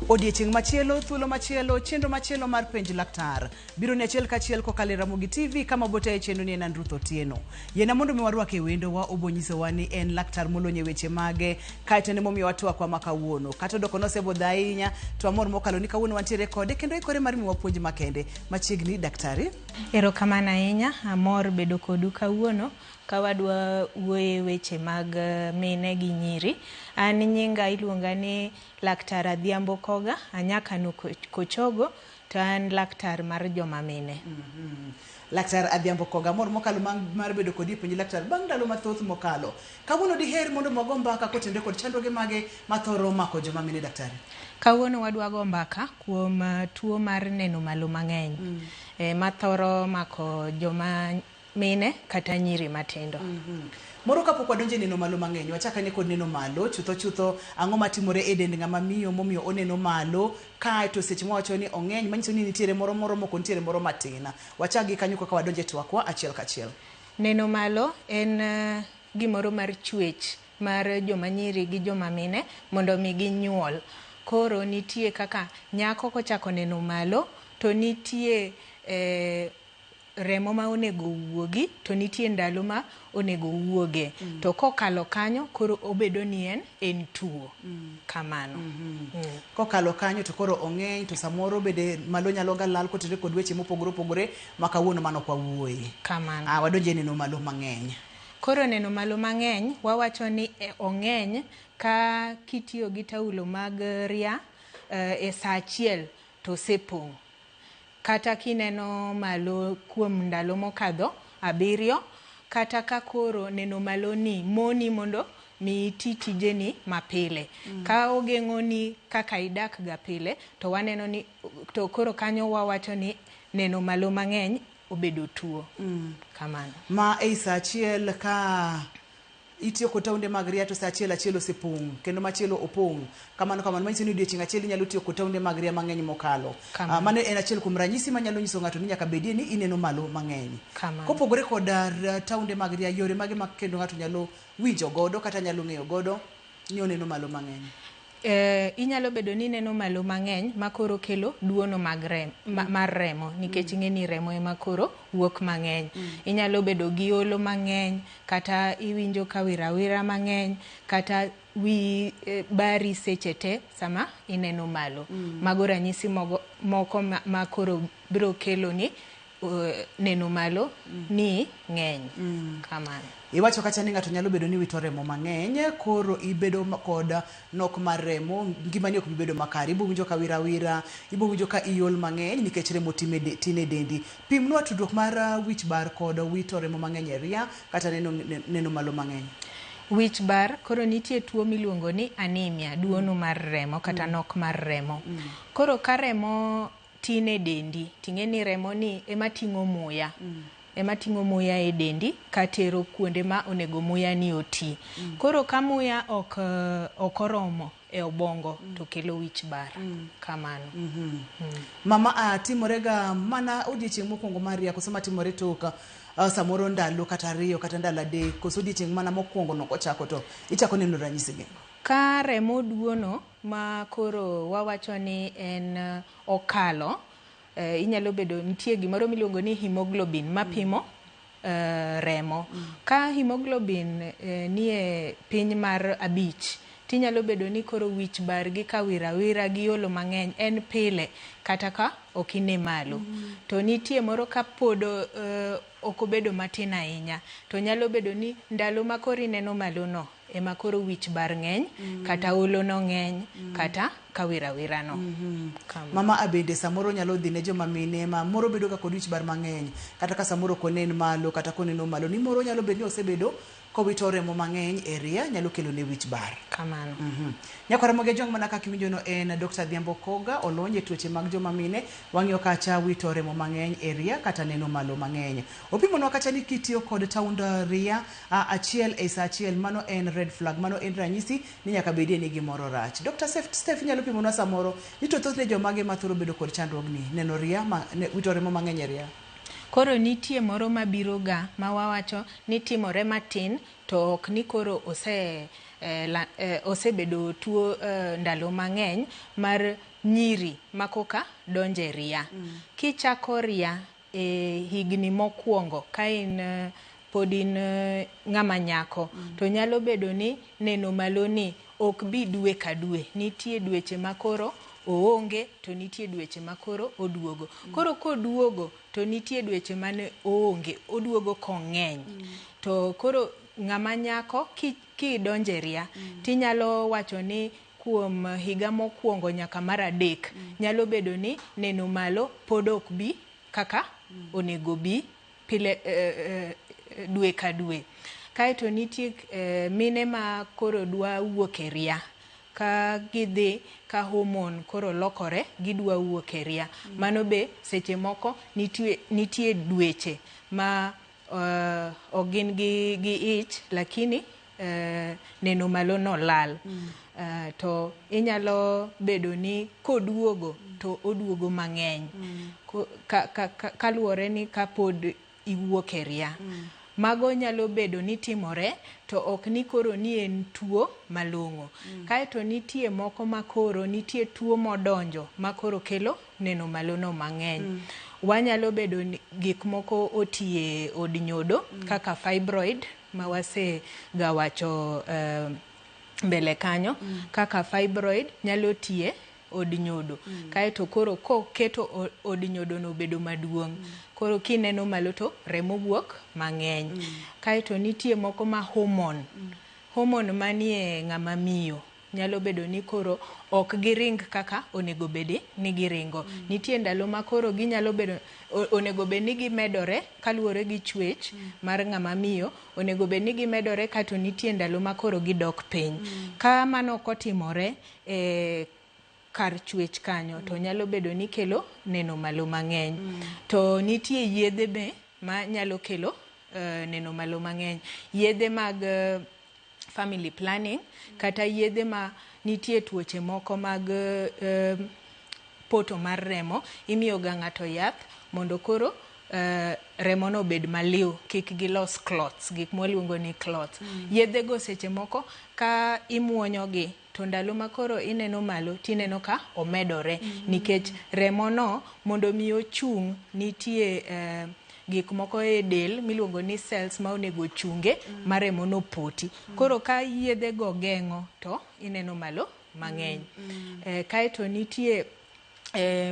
Odiechieng' machielo, thuolo machielo, chenro machielo mar Penj Laktar biro ni achiel kachiel kokalo e Ramogi TV kama botaye chenro ni en an Ruth Otieno. Yiena mondo mi warwake e wendowa, obo nyisowa ni en laktar molony e weche mage, kaeto en emomiyo watwakwa ma kawuono. Kata odoko nosebudho ahinya, to amor mokalo ni kawuono wantiere kode kendo ikore mar miwa puonj makende. Machiegni, daktari. Erokamano ahinya, amor bedo kodu kawuono ka wadwa wuoye weche mag mine gi nyiri. An nyinga iluonga ni Laktar Adhiambo Koga, anyakano Kochogo, to an laktar mar joma mine. Laktar Adhiambo Koga, amor mokalo mar bedo kodi e Penj Laktar bang' ndalo mathoth mokalo. Kawuono diher mondo wago mbaka kotenore kod chandruoge mage mathoro mako joma mine, daktari? Kawuono wadwa go mbaka kuom tuo mar neno malo mang'eny mathoro mako joma mine kata nyiri matindo. Moro kapok wadonjo e neno malo mang'eny, wachak ane kod neno malo. Chutho chutho, ang'o matimore e dend ng'ama miyo momiyo oneno malo? Kae to seche mwawacho ni ong'eny, manyiso ni nitiere moro moromo kod nitiere moro matin. Wachak gi kanyo kaka wadonjo e twakwa achiel kachiel. Neno malo en gimoro mar chwech mar joma nyiri gi joma mine mondo mi ginyuol. Koro nitie kaka nyako kochako neno malo to nitie remo ma onego owuogi to nitie ndalo ma onego owuoge. To kokalo kanyo koro obedo ni en tuo. Kamano. Kokalo kanyo to koro ong'eny to samoro bende malo nyalo ga lal kotenore kod weche mopogore opogore ma kawuono mano ok wawuoye. Kamano. Wadonje neno malo mang'eny. Koro neno malo mang'eny wawacho ni ong'eny ka kitiyo gi taulo mag ria e saa achiel to osepong'. Kata kineno malo kuom ndalo mokadho 7, kata ka koro neno malo ni moni mondo mi iti tijeni mapile. Ka ogeng'oni kaka idak ga pile, to waneno ni to koro kanyo wawacho ni neno malo mang'eny obedo tuo. Kamano. Ma ei saa achiel ka itiyo kod taunde mag ria to saa achiel achiel osepong' kendo machielo opong'. Kamano kamano, manyiso ni odiochieng' achiel inyalo tiyo kod taunde mag ria mang'eny mokalo. Mano en achiel kuom ranyisi manyalo nyiso ng'ato ni nyaka bedie ni ineno malo mang'eny. Kopogore kod taunde mag ria, yore mage ma kendo ng'ato nyalo winjo godo kata nyalo ng'eyo godo ni oneno malo mang'eny? Inyalo bedo ni ineno malo mang'eny ma koro kelo duono mag mar remo nikech ing'e ni remo ema koro wuok mang'eny. Inyalo bedo gi olo mang'eny kata iwinjo ka wirawira mang'eny kata wi bari seche te sama ineno malo. Mago ranyisi moko ma koro biro kelo ni neno malo ni ng'eny. Kamano. Iwacho kacha ni ng'ato nyalo bedo ni wito remo mang'eny, koro ibedo kod nok mar remo, ngimani ok bi bedo makare. Ibo winjo ka wirawira, ibo winjo ka iol mang'eny nikech remo tin e dendi. Pimnwa tudruok mar wich bar kod wito remo mang'eny e ria kata neno malo mang'eny. Wich bar, koro nitie tuo miluongo ni anemia, duono mar remo kata nok mar remo. Koro ka remo tin e dendi, ting'e ni remo ni ema ting'o muya. Ema ting'o muya e dendi katero kuonde ma onego muya ni oti. Koro ka muya ok oromo e obongo to kelo wich bar. Kamano. Mama, timore ga mana odiochieng' mokwongo mar ria koso matimore tok samoro ndalo kata 2 kata ndalo 3 koso odiochieng' mana mokwongo no kochako to ichako neno ranyisi gi? Ka remo duono ma koro wawacho ni en okalo, inyalo bedo nitie gimoro miluongo ni hemoglobin mapimo remo. Ka hemoglobin nie piny mar 5, tinyalo bedo ni koro wich bar gi ka wirawira gi olo mang'eny en pile kata ka ok ine malo. To nitie moro ka pod ok obedo matin ahinya, to nyalo bedo ni ndalo ma koro ineno malo no ema koro wich bar ng'eny, kata olo no ng'eny, kata ka wirawira no. Mama abende samoro nyalo dhi ne joma mine ma moro bedo ga kod wich bar mang'eny, kata ka samoro ok onen malo kata koneno malo, ni moro nyalo bedo ni osebedo kowito remo mang'eny e ria, nyalo kelo ne wich bar. Kamano. Nyakwara Ramogi Ajwang' mana kaka iwinjo no en Dr. Adhiambo Koga, olony e tuoche mag joma mine, wang'iyo kacha wito remo mang'eny e ria kata neno malo mang'eny. Opimonwa kacha ni kitiyo kod taund ria achiel e saa achiel, mano en red flag, mano en ranyisi ni nyaka bedie ni gimoro rach. Dr. Steph inyalo pimonwa samoro ni to thothne jomage mathoro bedo kod chandruogni, neno ria, wito remo mang'eny e ria? Koro nitie moro mabiro ga ma wawacho ni timore matin to ok ni koro osebedo tuo ndalo mang'eny mar nyiri makoka donje ria. Kichako ria e higni mokwongo ka in pod in ng'ama nyako, to nyalo bedo ni neno malo ni ok bi dwe ka dwe. Nitie dweche makoro oonge to nitie dweche makoro oduogo. Koro koduogo to nitie dweche mane oonge, oduogo kong'eny. To koro ng'ama nyako kidonje ria, tinyalo wacho ni kuom higa mokwongo nyaka mar adek, nyalo bedo ni neno malo pod ok bi kaka onego bi pile dwe ka dwe. Kaeto nitie mine ma koro dwa wuok e ria, ka gidhi ka hormone koro lokore gidwa wuok e ria. Mano be seche moko nitie dweche ma ok gin gi ich, lakini neno malo no lal. To inyalo bedo ni koduogo to oduogo mang'eny. Kaluwore ni kapod iwuok e ria. Mago nyalo bedo ni timore to ok ni koro ni en tuo malong'o. Kaeto nitie moko makoro nitie tuo modonjo makoro kelo neno malo no mang'eny. Wanyalo bedo ni gik moko otie od nyodo kaka fibroid ma wasega wacho mbele kanyo. Kaka fibroid nyalo tie od nyodo. Kaeto koro koketo od nyodo no bedo maduong'. Koro kineno malo to remo wuok mang'eny. Kaeto nitie moko ma hormone. Hormone manie ng'ama miyo nyalo bedo ni koro ok giring kaka onego bedi ni giringo. Nitie ndalo ma koro ginyalo bedo onego bed ni gimedore kaluwore gi chwech mar ng'ama miyo, onego bed ni gimedore kato nitie ndalo ma koro gidok piny. Ka mano ok otimore kar chwech kanyo to nyalo bedo ni kelo neno malo mang'eny. To nitie yedhe be ma nyalo kelo neno malo mang'eny. Yedhe mag family planning kata yedhe ma nitie tuoche moko mag poto mar remo, imiyo ga ng'ato yath mondo koro remo no obed maliw, kik gilos clots, gik mwaluongo ni clots. Yedhe go seche moko ka imuonyo gi to ndalo ma koro ineno malo tineno ka omedore. Nikech remo no mondo mi ochung' nitie gik moko e del miluongo ni cells ma onego chunge ma remo no poti. Koro ka yedhe go geng'o to ineno malo mang'eny. Kaeto nitie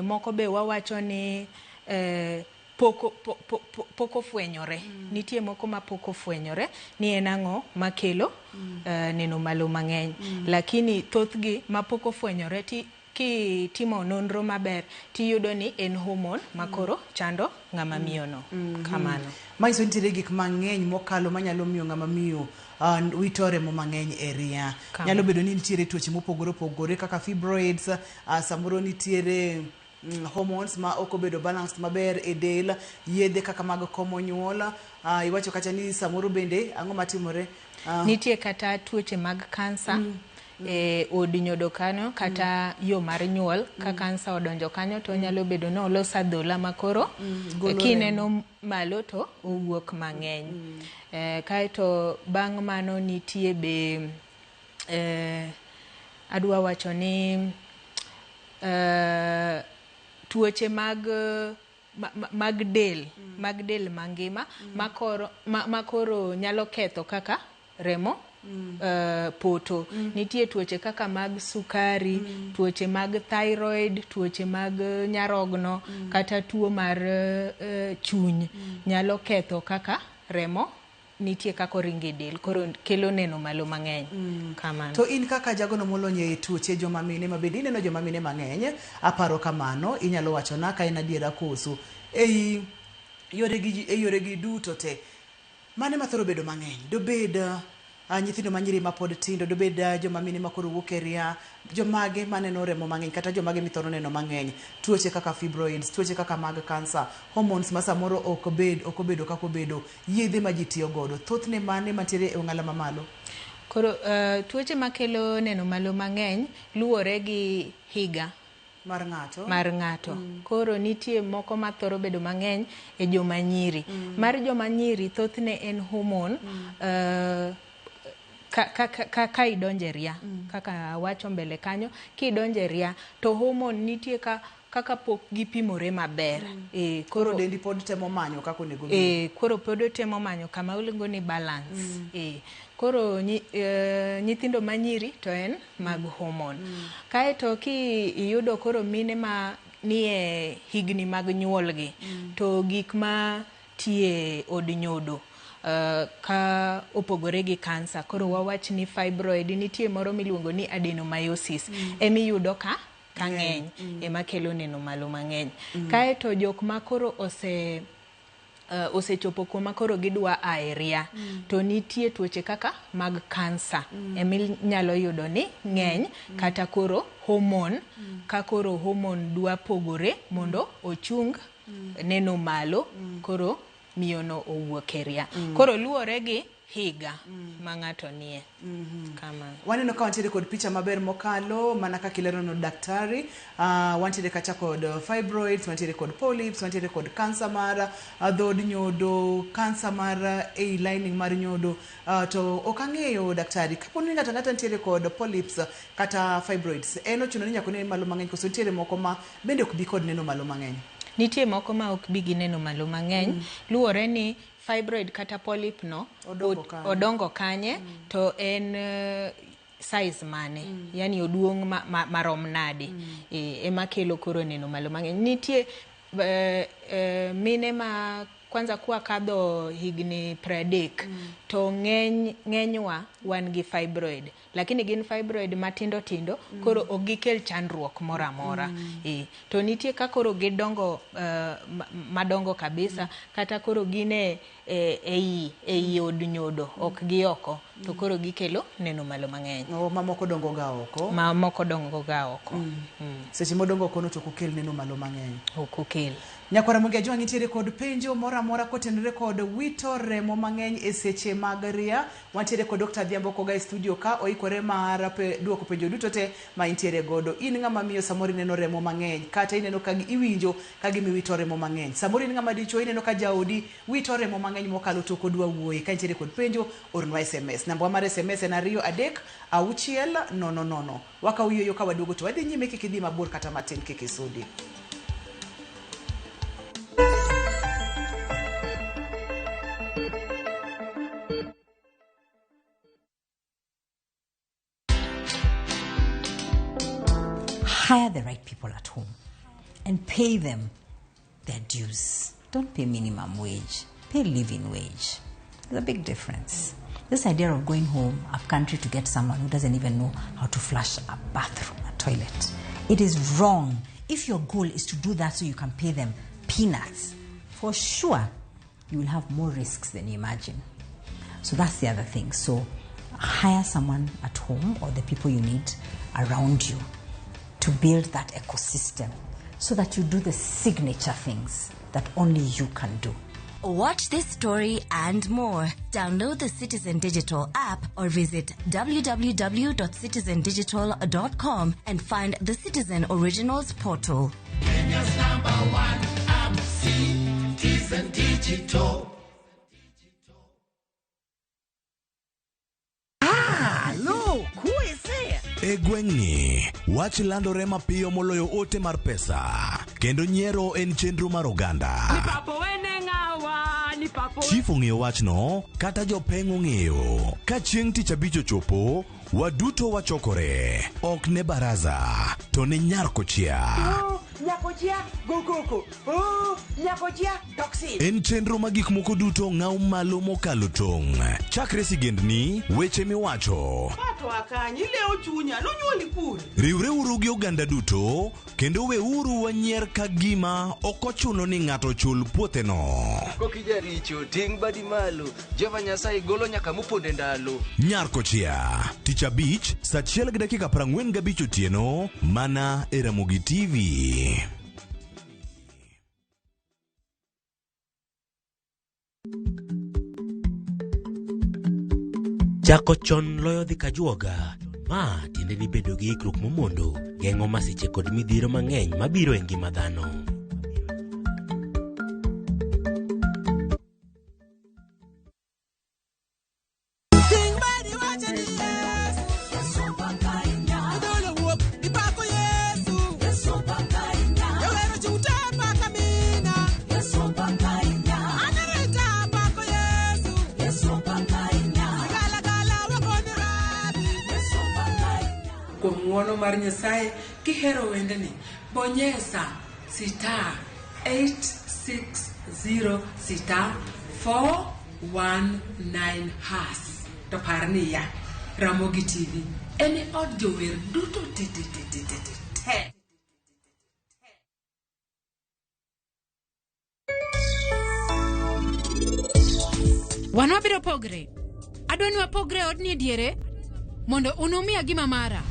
moko be wawacho ni pok ofwenyore. Nitie moko ma pok ofwenyore ni en ang'o makelo neno malo mang'eny. Lakini thothgi ma pok ofwenyore kitimo nonro maber tiyudo ni en hormone makoro chando ng'ama miyo no. Kamano. Manyiso nitiere gik mang'eny mokalo manyalo miyo ng'ama miyo wito remo mang'eny e ria. Nyalo bedo ni nitiere tuoche mopogore opogore kaka fibroids, samoro nitiere hormones ma ok obedo balanced maber e del, yedhe kaka mag komo nyuol, iwacho kata ni samoro bende ang'o matimore? Nitie kata tuoche mag kansa od nyodo kanyo kata yo mar nyuol. Ka kansa odonjo kanyo to nyalo bedo ni oloso adhola makoro kineno malo to owuok mang'eny. Kaeto bang' mano nitie be adwa wacho ni tuoche mag del, mag del mangima makoro nyalo ketho kaka remo poto. Nitie tuoche kaka mag sukari, tuoche mag thyroid, tuoche mag nyarogno, kata tuo mar chuny nyalo ketho kaka remo nitie kaka oringo e del, koro kelo neno malo mang'eny. Kamano. To in kaka jagono molony e tuoche joma mine, ma bende ineno joma mine mang'eny, aparo kamano, inyalo wachona ka en adiera koso ei yore gi duto te mane mathoro bedo mang'eny? Dobed nyithindo manyiri mapod tindo, dobed joma mine makoro wuok e ria, jomage maneno remo mang'eny kata jomage mithoro neno mang'eny? Tuoche kaka fibroids, tuoche kaka mag kansa, hormones ma samoro ok obedo kaka obedo, yedhe ma ji tiyo godo, thothne mane mantiere e ong'ala mamalo? Koro tuoche makelo neno malo mang'eny luwore gi higa mar ng'ato. Mar ng'ato. Koro nitie moko mathoro bedo mang'eny e joma nyiri. Mar joma nyiri thothne en hormone. Ka idonje ria, kaka awacho mbele kanyo, kidonje ria to hormone nitie ka kaka pok gipimore maber. Koro dendi pod temo manyo kaka onego bed. Koro pod otemo manyo kama iluongo ni balance. Koro nyithindo manyiri to en mag hormone. Kaeto ki iyudo koro mine ma nie higni mag nyuolgi, to gik ma tie od nyodo ka opogore gi kansa, koro wawach ni fibroid, nitie moro miluongo ni adenomyosis, emiyudo ka ng'eny, ema kelo neno malo mang'eny. Kaeto jok ma koro osechopo kuma koro gidwa ae ria, to nitie tuoche kaka mag kansa, eminyalo yudo ni ng'eny, kata koro hormone, ka koro hormone dwa pogore mondo ochung neno malo, koro miyono owuok e ria. Koro luwore gi higa ma ng'ato nie. Kamano. Waneno ka wantiere kod picha maber mokalo mana kaka ilerono daktari. Wantiere kacha kod fibroids, wantiere kod polyps, wantiere kod kansa mar dhod nyodo, kansa mar ei lining mar nyodo. To ok ang'eyo daktari, kapo ni ng'ato ang'ata nitiere kod polyps kata fibroids, en ochuno ni nyaka onen malo mang'eny koso nitiere moko ma bende ok bi kod neno malo mang'eny? Nitie moko ma ok bi gi neno malo mang'eny, luwore ni fibroid kata polyp no odongo kanye, to en size mane, yani oduong' marom nade, ema kelo koro neno malo mang'eny. Nitie mine ma kwanza kwa kadho higni 30, to ng'enywa wan gi fibroid, lakini gin fibroid matindo tindo, koro ok gikel chandruok moro amora. To nitie ka koro gidongo madongo kabisa, kata koro gin ei od nyodo, ok gi oko, to koro gikelo neno malo mang'eny. Mamoko dongo ga oko. Mamoko dongo ga oko. Seche modongo oko no to ok okel neno malo mang'eny. Ok okel. Nyakwara Ramogi Ajwang' nitiere kod penjo moro amora kotenore kod wito remo mang'eny e seche mag ria. Wantiere kod Dr. Adhiambo Koga e studio ka oikore mar duoko penjo duto te ma intiere godo. In ng'ama miyo samoro ineno remo mang'eny, kata ineno ka iwinjo ka gima iwito remo mang'eny. Samoro in ng'ama dichuo ineno ka jaodi wito remo mang'eny mokalo to ok odwa wuoye. Ka intiere kod penjo, ornwa SMS. Namba mar SMS en 2 3 6 0 0. Wakaw yueyo ka waduogo to wadhi nyime, kik idhi mabor kata matin, kik isudi. Hire the right people at home and pay them their dues. Don't pay minimum wage, pay living wage. There's a big difference. This idea of going home up country to get someone who doesn't even know how to flush a bathroom, a toilet, it is wrong. If your goal is to do that so you can pay them peanuts, for sure you will have more risks than you imagine. So that's the other thing. So hire someone at home or the people you need around you to build that ecosystem so that you do the signature things that only you can do. Watch this story and more. Download the Citizen Digital app or visit www.citizendigital.com and find the Citizen Originals portal. Kenya's #1 app, Citizen Digital. Look, who is there? E gweng'ni, wach landore mapiyo moloyo ote mar pesa, kendo nyiero en chenro mar oganda. Chief ong'eyo wachno, kata jopeng' ong'eyo. Ka chieng' tich abich ochopo, waduto wachokore. Ok ne baraza, to ne nyar kochia. En chenro ma gik moko duto ng'aw malo mokalo tong'. Chakre sigendni, weche miwacho. Riwreuru gi oganda duto, kendo weuru wanyier ka gima ok ochuno ni ng'ato chul puotheno. Kokijaricho, ting' badi malo, Jehova Nyasaye golo nyaka moponde ndalo. Nyar kochia, tich abich, saa 1:45 otieno, mana e Ramogi TV. Chako chon loyo dhi kajuoga. Ma tiende ni bedo gi ikruok momondo, geng'o masiche kod midhiero mang'eny mabiro e ngima dhano. Ng'uono mar Nyasaye kihero wendni, bonyesa star 860 star 419 hash. To par niya, Ramogi TV en e od jower duto te te te te te te te. Wan wabiro pogre. Adwa ni wapogre e odni e diere mondo un umiya gima mara.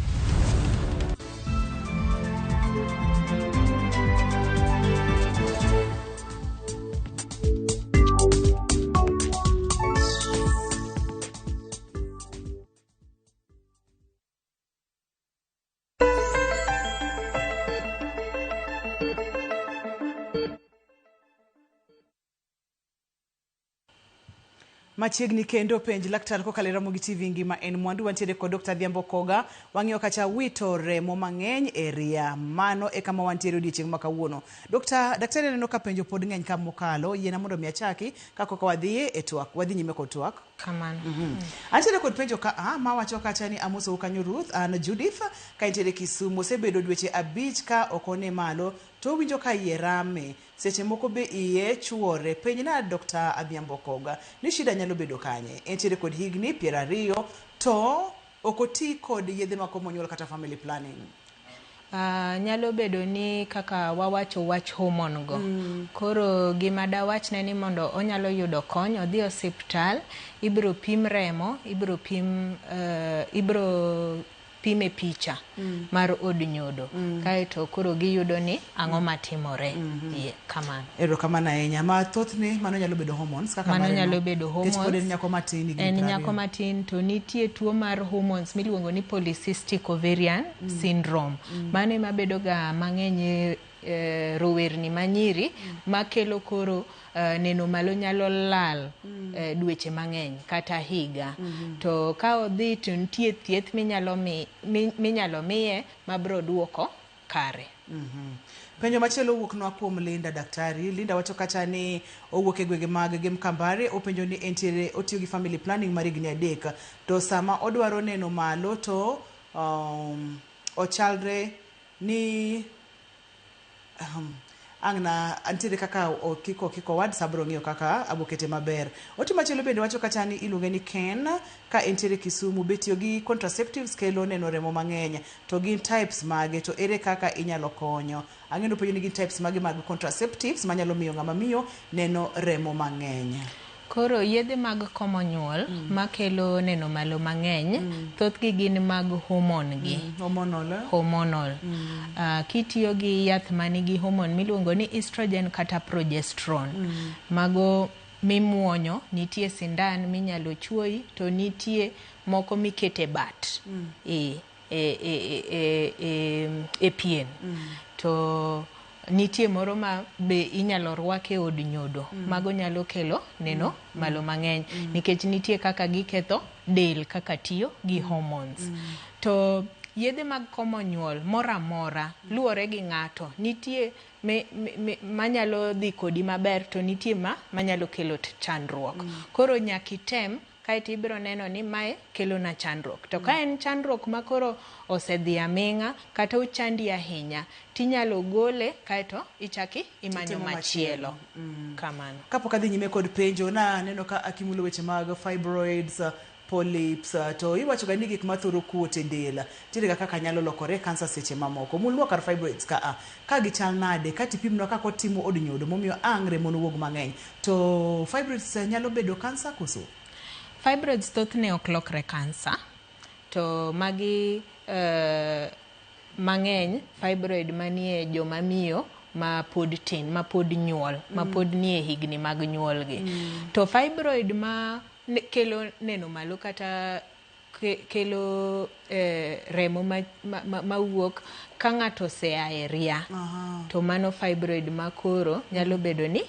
Machiegni kendo penj laktar kokalo e Ramogi TV ngima en mwandu wantiere kod Dr. Adhiambo Koga wang'iyo kacha wito remo mang'eny e ria mano e kama wantiere odiochieng' ma kawuono. Dr. Daktari aneno ka penjo pod ng'eny ka mokalo yiena mondo mi achaki ka koka wadhi e twak wadhi nyime kod twak. Kamano. Antiere kod penjo ka a mawacho kacha ni amosou kanyo Ruth an Judith ka entiere Kisumu osebedo dweche abich ka ok one malo to owinjo ka iye rame seche moko be iye chuore penjna Dr. Adhiambo Koga ni shida nyalo bedo kanye entiere kod higni 20 to ok oti kod yedhe mag komo nyuol kata family planning. Nyalo bedo ni kaka wawacho wach hormone go. Koro gima dawachne ni mondo onyalo yudo kony, odhi osiptal, ibiro pim remo, ibiro pim ibiro pime picha mar od nyodo. Kaeto koro giyudo ni ang'o matimore. Yeah, kamano. Erokamano ahinya. Ma thothne mano nyalo bedo hormones kaka Mano mare no. nyalo bedo Nikech pod en hormones. nyako matin higni En 20. nyako matin to nitie tuo mar hormones miluongo ni polycystic ovarian syndrome. Mano ema bedo ga mang'eny e rowerni manyiri makelo koro neno malo nyalo lal dweche mang'eny kata higa. To ka odhi to nitie thieth minyalo miye mabro duoko kare. Penjo machielo wuok nwa kuom Linda daktari. Linda wacho kacha ni owuok e gwenge mag Gem Kambare, openjo ni entiere otiyo gi family planning mar higni 3 to sama odwaro neno malo to ochalre ni ang' na antiere kaka okiko wad sabro ng'iyo kaka abokete maber. Ote machielo bende wacho kacha ni iluonge ni Ken ka entiere Kisumu be tiyo gi contraceptives kelo neno remo mang'eny to gin types mage to ere kaka inyalo konyo. Ang'e ni openjo ni gin types mage mag contraceptives manyalo miyo ng'ama miyo neno remo mang'eny. Koro yedhe mag komo nyuol makelo neno malo mang'eny thothgi gin mag hormone gi. Hormonal. Hormonal. Kitiyo gi yath manigi hormone miluongo ni estrogen kata progesterone. Mago mimuonyo, nitie sindan minyalo chuoyi to nitie moko mikete bat. E pien. To nitie moro ma be inyalo rwak e od nyodo. Mago nyalo kelo neno malo mang'eny nikech nitie kaka giketho del kaka tiyo gi hormones. To yedhe mag komo nyuol moro amora luwore gi ng'ato. Nitie manyalo dhi kodi maber to nitie manyalo kelo chandruok. Koro nyaka item kaeto ibiro neno ni mae kelo na chandruok. To ka en chandruok ma koro osedhi aming'a kata ochandi ahinya, tinyalo gole kaeto ichaki imanyo machielo. Kamano. Kapok adhi nyime kod penjo, na aneno ka akimulo weche mag fibroids, polyps, to iwacho ga ni gik mathoro kuot e del nitiere ga kaka nyalo lokore kansa seche mamoko. Mulwa kar fibroids ka a, ka gichal nade, ka tipimnwa kaka otimo od nyodo momiyo ang' remo nowuog mang'eny. To fibroids nyalo bedo kansa koso? Fibroids thothne ok lokre kansa, to magi mang'eny fibroid manie joma miyo ma pod tin, ma pod nyuol, ma pod nie higni mag nyuolgi. To fibroid ma kelo neno malo kata kelo remo mawuok ka ng'ato osea e ria, to mano fibroid ma koro nyalo bedo ni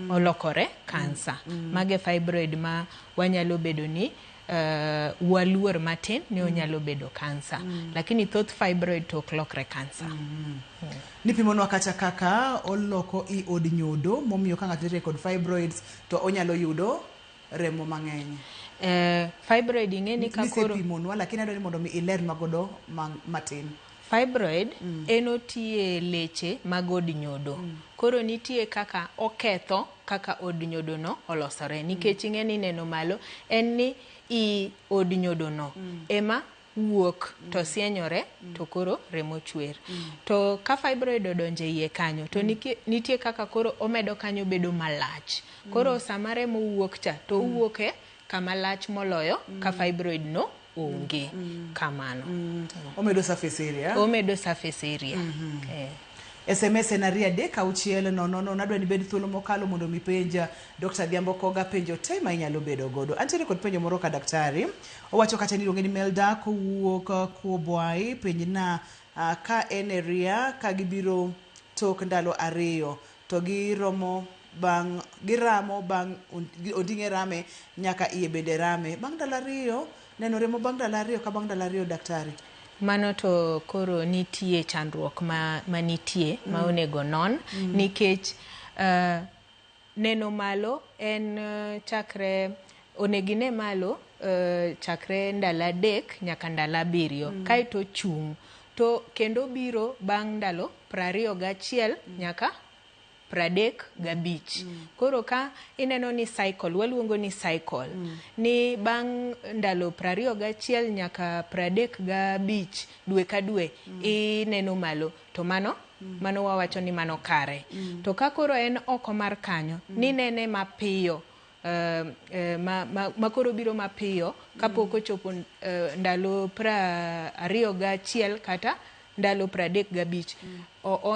olokore kansa. Mage fibroid ma wanyalo bedo ni waluor matin ni onyalo bedo kansa. Lakini thoth fibroid to ok lokre kansa. Nipimonwa kacha kaka oloko i od nyodo momiyo ka ng'ato nitie kod fibroids to onyalo yudo remo mang'eny. Fibroid ing'e ni ka koro Nisepimonwa lakini adwaro ni mondo mi ilernwa godo matin. Fibroid en otiye leche mag od nyodo. Koro nitie kaka oketho kaka od nyodo no olosore nikech ing'e ni neno malo en ni i od nyodo no ema wuok to sienyore to koro remo chwer. To ka fibroid odonjo e iye kanyo to nitie kaka koro omedo kanyo bedo malach. Koro sama remo wuok cha to owuok e kama lach moloyo ka fibroid no onge. Kamano. Omedo surface area. Omedo surface area. SMS en 23600. Adwa ni bed thuolo mokalo mondo mi penj Dr. Adhiambo Koga penjo te ma inyalo bedo godo. Antiere kod penjo moro ka daktari. Owacho kacha ni iluonge ni Melda kowuok Kuobwai. Penj na ka en e ria ka gibiro tok ndalo 2 to giromo bang' giramo bang' onding'e rame nyaka iye bende rame. Bang' ndalo 2 neno remo bang' ndalo 2 ka bang' ndalo 2 daktari. Mano to koro nitie chandruok ma nitie ma onego non nikech neno malo en chakre onego ine malo chakre ndalo 3 nyaka ndalo 7 kaeto chung' to kendo biro bang' ndalo 21 nyaka 35. Koro ka ineno ni cycle, waluongo ni cycle, ni bang' ndalo 21 nyaka 35 dwe ka dwe ineno malo to mano mano wawacho ni mano kare. To ka koro en oko mar kanyo ni nene mapiyo ma koro biro mapiyo kapok ochopo ndalo 21 kata ndalo 35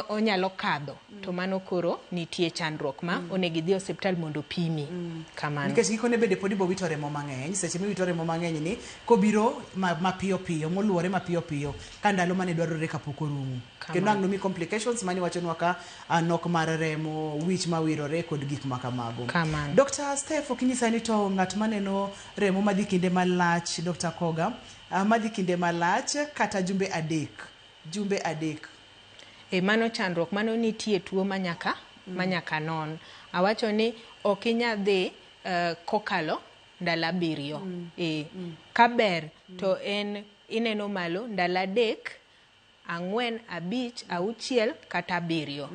onyalo kadho to mano koro nitie chandruok ma onego idhi osiptal mondo pimi. Kamano. Nikech gikone bende pod ibo wito remo mang'eny. Seche miwito remo mang'eny ni kobiro mapiyo piyo moluwore mapiyo piyo ka ndalo mane dwarore kapok orumo. Kendo ang' nomi complications mani wachonwa ka nok mar remo, wich mawirore kod gik ma kamago. Dr. Steph ok inyisa ni to ng'at maneno remo madhi kinde malach, Dr. Koga, madhi kinde malach kata jumbe 3. Jumbe 3. E mano chandruok, mano nitie tuo manyaka non. Awacho ni ok inyal dhi kokalo ndalo 7. Kaber to en ineno malo ndalo 3, 4, 5, 6 kata 7.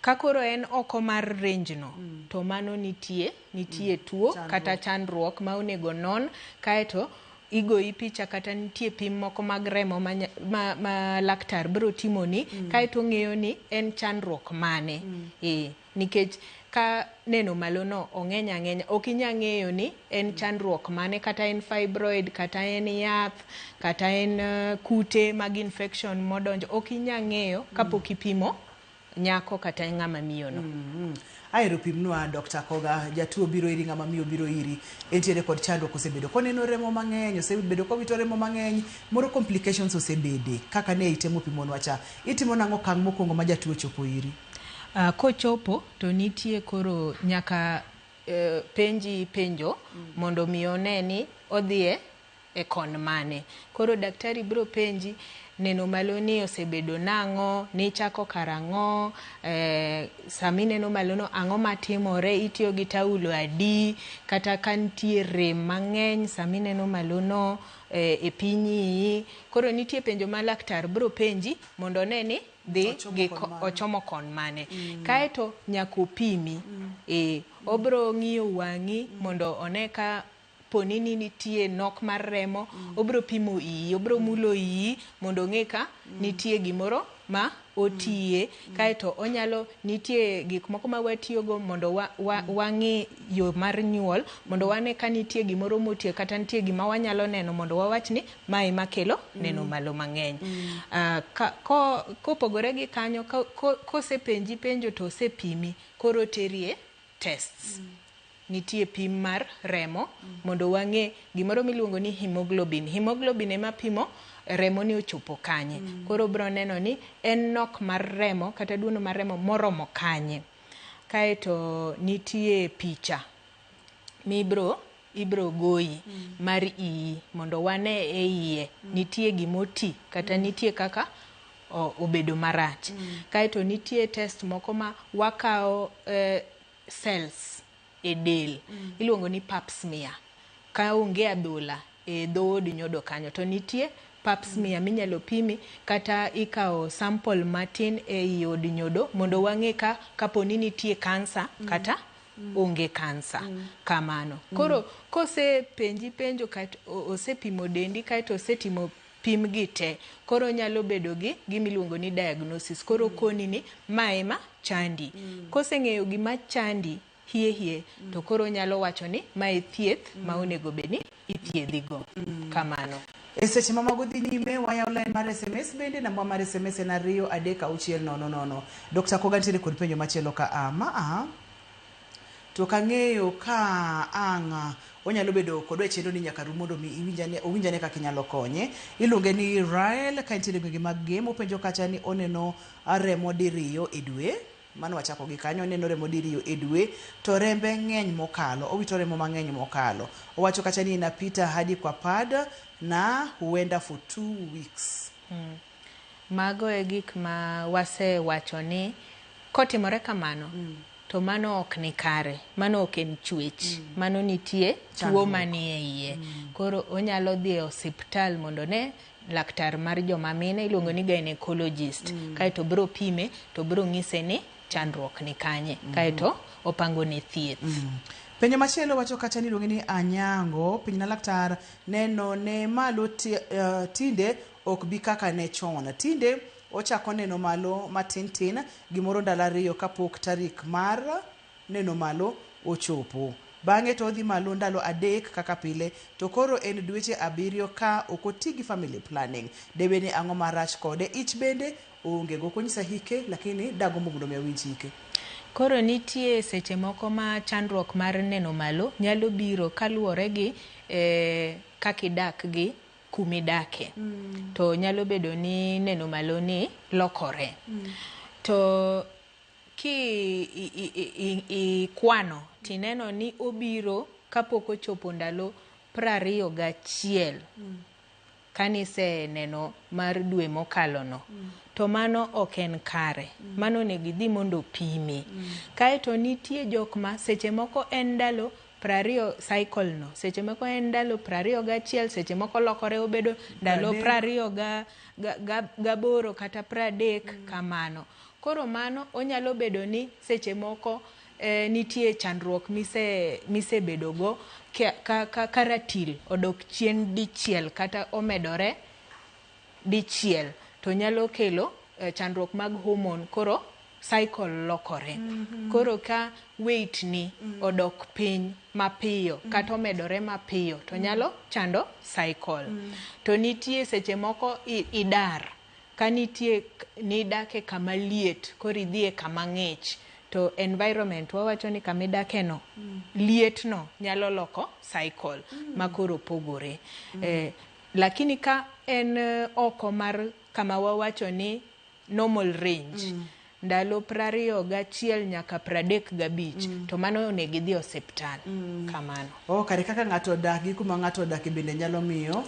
Ka koro en oko mar range no to mano nitie tuo kata chandruok ma onego non kaeto igoyi picha kata nitie pim moko mag remo ma laktar biro timoni kaeto ng'eyo ni en chandruok mane. Nikech ka neno malo no ong'eny ang'enya ok inyal ng'eyo ni en chandruok mane kata en fibroid kata en yath kata en kute mag infection modonjo ok inyal ng'eyo kapok ipimo nyako kata ng'ama miyo no. Ahero pimnwa Dr. Koga, jatuo biro iri, ng'ama miyo biro iri, entiere kod chandruok osebedo koneno remo mang'eny, osebedo kowito remo mang'eny, moro complications osebede kaka ne itemo pimonwa cha. Itimo nang'o okang' mokwongo ma jatuo chopo iri? Kochopo to nitie koro nyaka penji penjo mondo mi one ni odhiye e kon mane. Koro daktari biro penji neno malo ni osebedo nang'o, ni chako karang'o, sami neno malo no ang'o matimore, itiyo gi taulo adi, kata ka nitie rem mang'eny sami neno malo no e piny iyi. Koro nitie penjo ma laktar biro penji mondo one ni dhi gi ochomo kon mane. Kaeto nyaka opimi. Obiro ng'iyo wang'i mondo one ka poni ni nitie nok mar remo, obiro pimo iyi, obiro mulo iyi mondo ong'e ka nitie gimoro ma otiye. Kaeto onyalo nitie gik moko ma watiyogo mondo wang'i yo mar nyuol mondo wane ka nitie gimoro motiye kata nitie gima wanyalo neno mondo wawach ni mae makelo neno malo mang'eny. Kopogore gi kanyo, kosepenji penjo to osepimi, koro terie tests. Nitie pim mar remo mondo wang'e gimoro miluongo ni hemoglobin. Hemoglobin ema pimo remo ni ochopo kanye. Koro biro neno ni en nok mar remo kata duono mar remo moromo kanye. Kaeto nitie picha mibro ibro goyi mar iyi mondo wane e iye nitie gimoti kata nitie kaka obedo marach. Kaeto nitie test moko ma wakawo cells e del iluongo ni pap smear. Ka onge adhola e dhood nyodo kanyo to nitie pap smear minyalo pimi kata ikawo sample matin ei od nyodo mondo wang'e ka kapo ni nitie kansa kata onge kansa kamano. Koro kosepenji penjo kaeto osepimo dendi kaeto osetimo pim gi te, koro nyalo bedo gi gimiluongo ni diagnosis. Koro koni ni ma ema chandi. Koseng'eyo gima chandi hie hie, to koro nyalo wacho ni ma e thieth ma onego bed ni ithiedhigo. Kamano. E seche ma mago dhi nyime, wayawo line mar SMS bende namba mar SMS en 23600. Dr. Koga nitiere kod penjo machielo ka a ma a to kang'eyo ka ang' onyalo bedo kodwa e chenro ni nyaka rum mondo mi iwinjane owinjane kaka inyalo konye. Iluonge ni Rael ka entiere e gwenge mag Gem, openjo kacha ni oneno remo diriyo e dwe. Mano wachako gi kanyo, oneno remo diriyo e dwe to rembe ng'eny mokalo, owito remo mang'eny mokalo. Owacho kacha ni inapita hadi kwa pad na huenda for 2 weeks. Mago e gik ma wasewacho ni kotimore kamano to mano ok ni kare, mano ok en chwech, mano nitie tuo manie iye. Koro onyalo dhi e osiptal mondo ne laktar mar joma mine iluongo ni gynecologist. Kaeto bro pime to bro ng'ise ni chandruok ni kanye, kaeto opango ne thieth. Penjo machielo wacho kacha ni iluonge ni Anyango, penjna laktar neno ne malo tinde ok bi kaka ne chon. Tinde ochako neno malo matin tin gimoro ndalo 2 kapok tarik mar neno malo ochopo. Bang'e to odhi malo ndalo 3 kaka pile, to koro en dweche 7 ka ok oti gi family planning. Debe ni ang'o marach kode? Ich bende onge go. Ok onyisa hike, lakini dagombo mondo mi awinj hike. Koro nitie seche moko ma chandruok mar neno malo nyalo biro kaluwore gi kaka idak gi kumidake. To nyalo bedo ni neno malo ni lokore. To ki ikwano tineno ni obiro kapok ochopo ndalo 21 kanise neno mar dwe mokalo no, to mano ok en kare. Mano onego idhi mondo opimi. Kaeto nitie jok ma seche moko en ndalo 20 cycle no, seche moko en ndalo 21, seche moko lokore obedo ndalo 28 kata 30 kamano. Koro mano onyalo bedo ni seche moko nitie chandruok misebedogo ka ratil odok chien dichiel kata omedore dichiel, to nyalo kelo chandruok mag hormone, koro cycle lokore. Koro ka weight ni odok piny mapiyo kata omedore mapiyo to nyalo chando cycle. To nitie seche moko idar, ka nitie nidake kama liet koro idhi e kama ng'ich, to environment wawacho ni kama idake no liet no nyalo loko cycle ma koro pogore. Lakini ka en oko mar kama wawacho ni normal range, ndalo 21 nyaka 35, to mano onego idhi osiptal. Kamano. Kare kaka ng'ato odak gi kuma ng'ato odake bende nyalo miyo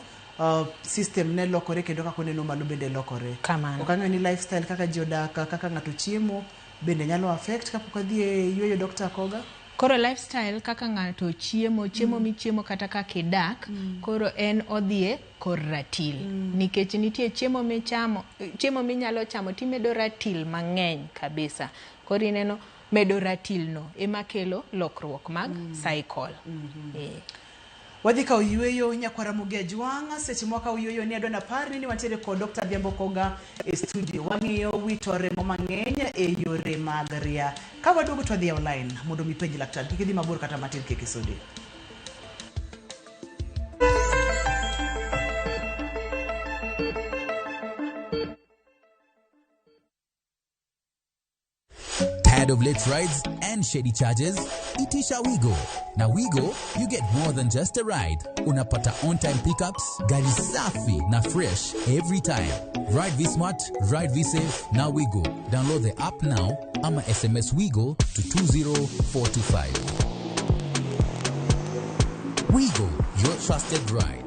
system ne lokore kendo kaka oneno malo bende lokore. Kamano. Ok ang'eyo ni lifestyle kaka ji odak, kaka ng'ato chiemo bende nyalo affect kapok adhi e yueyo Dr. Koga. Koro lifestyle kaka ng'ato chiemo, chiemo michiemo kata kaka idak, koro en odhie kor ratil. Nikech nitie chiemo michamo, chiemo minyalo chamo timedo ratil mang'eny kabisa. Koro ineno medo ratil no ema kelo lokruok mag cycle. Wadhi kawo yueyo nyakwara Ramogi Ajwang'. Seche mwakawo yueyo ni adwa napar ni wantiere kod Dr. Adhiambo Koga e studio. Wang'iyo wito remo mang'eny e yore mag ria. Ka waduogo to wadhi e line mondo mi penj laktar. Kik idhi mabor kata matin, kik isudi. Tired of late rides and shady charges? Itisha Wigo. Now Wigo, you get more than just a ride. Unapata on-time pickups, gari safi na fresh every time. Ride V-Smart, ride V-Safe, now Wigo. Download the app now ama SMS Wigo to 20425. Wigo, your trusted ride.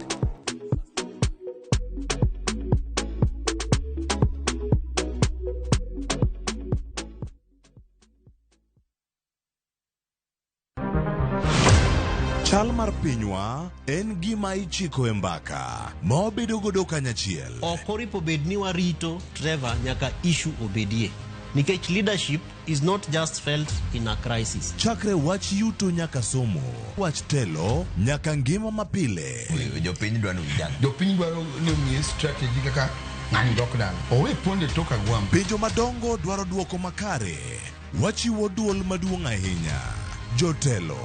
Chal mar pinywa en gima ichiko e mbaka ma wabedo godo kanyachiel. Ok oripo bed ni warito Trevor nyaka issue obedie. Nikech leadership is not just felt in a crisis. Chakre wach yuto nyaka somo, wach telo nyaka ngima mapile. Jopiny dwaro ni Jopiny dwaro ni omiye strategy kaka ng'ani dok dala. Owe ponde tok agwambo. Penjo madongo dwaro duoko makare. Wachiwo duol maduong' ahinya. Jotelo,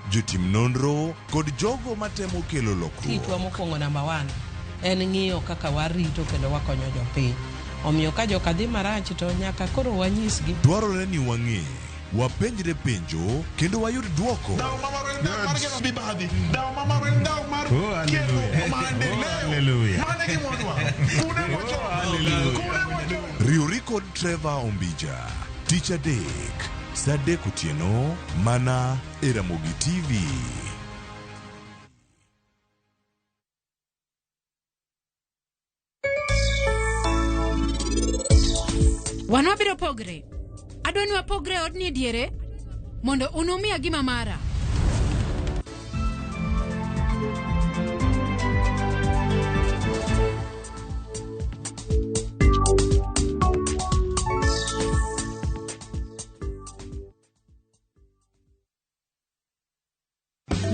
jotim nonro kod jogo matemo kelo lokruok. Tichwa mokwongo namba 1 en ng'iyo kaka warito kendo wakonyo jopiny. Omiyo ka joka dhi marach to nyaka koro wanyisgi. Dwarore ni wang'e, wapenjre penjo kendo wayud duoko. Riwri kod Trevor Ombija tich adek saa 3 otieno mana e Ramogi TV. Wan wabiro pogre. Adwa ni wapogre e odni e diere mondo un umiya gima mara.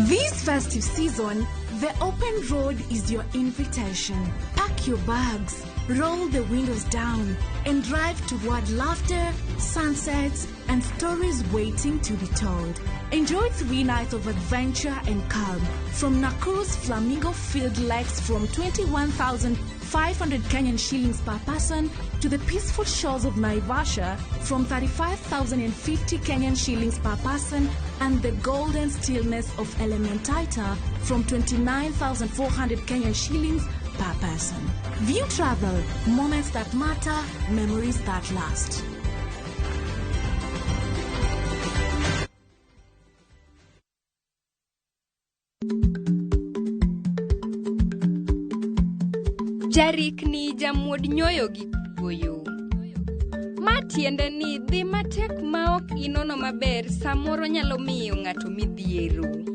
This festive season, the open road is your invitation. Pack your bags, roll the windows down, and drive toward laughter, sunsets, and stories waiting to be told. Enjoy 3 nights of adventure and calm from Nakuru's Flamingo Field Lakes from 21,500 Kenyan shillings per person to the peaceful shores of Naivasha from 35,050 Kenyan shillings per person and the golden stillness of Elementaita from 29,400 Kenyan shillings per person. View Travel, moments that matter, memories that last. Jarikni jamuod nyoyo gi kuoyo. Ma tiende ni dhi matek ma ok inono maber samoro nyalo miyo ng'ato midhiero.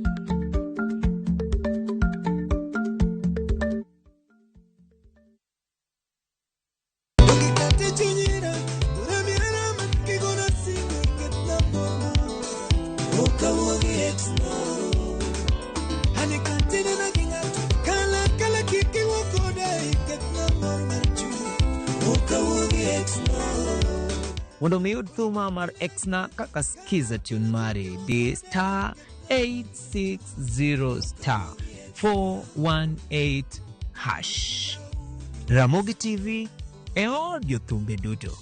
Mondo mi yud thuma mar Exna kaka skiza tune mari di star 860 star 418 hash. Ramogi TV e od jothumbe duto.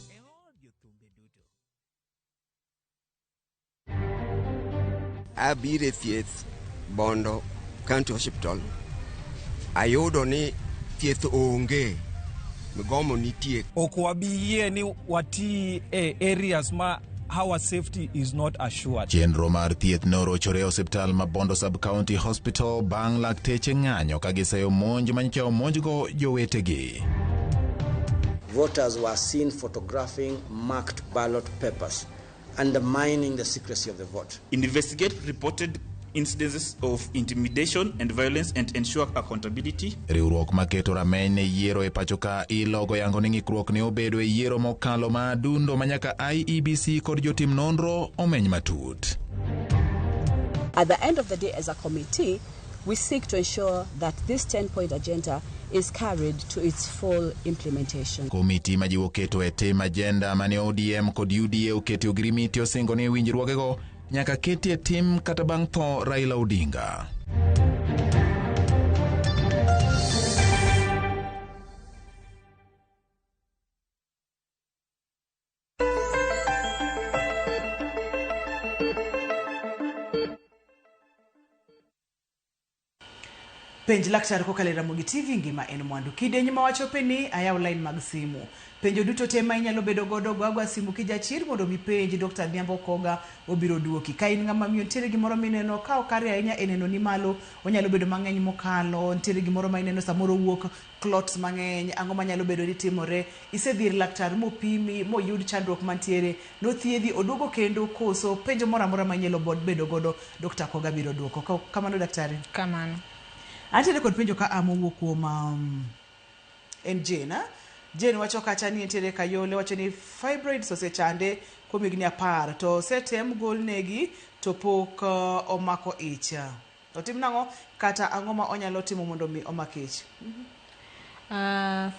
Abiro e thieth Bondo County Hospital, ayudo ni thieth onge, migomo nitie. Ok wabi yie ni wati e areas ma our safety is not assured. Chenro mar thieth ne orochore e osiptal ma Bondo Sub-County Hospital bang' lakteche ng'anyo ka giseyo monj manyicha omonjgo jowetegi. Voters were seen photographing marked ballot papers, undermining the secrecy of the vote. Investigate reported incidences of intimidation and violence and ensure accountability. Riwruok maketo rameny ne yiero e pacho ka ilogo yango ni ng'ikruok ne obedo e yiero mokalo ma adundo ma nyaka IEBC kod jotim nonro omeny matut. At the end of the day, as a committee, we seek to ensure that this 10-point agenda is carried to its full implementation. Komiti majiwo keto e tim agenda mane ODM kod UDA okete ogirimiti osingo ni winjruogego nyaka keti e tim kata bang' tho Raila Odinga. Penj laktar kokalo e Ramogi TV, ngima en mwandu. Kidieny ma wachope ni ayaw line mag simu. Penjo duto te ma inyalo bedo godo, go agoa simu kijachir mondo mi penj Dr. Adhiambo Koga obiro duoki. Ka in ng'ama miyo nitiere gimoro mineno ka ok kare ahinya e neno ni malo, onyalo bedo mang'eny mokalo, nitiere gimoro ma ineno samoro wuok clots mang'eny, ang'o manyalo bedo ni timore, isedhi ir laktar mopimi, moyud chandruok mantiere, nothiedhi, oduogo kendo koso, penjo moro amora ma inyalo bedo godo, Dr. Koga biro duoko. Kamano daktari? Kamano. Antiere kod penjo ka a mowuok kuom en Jane. Jane wacho kacha ni entiere Kayole, wacho ni fibroids osechande kuom higni 10 to osetem golnegi to pok omako ich. Otim nang'o kata ang'o ma onyalo timo mondo mi omak ich?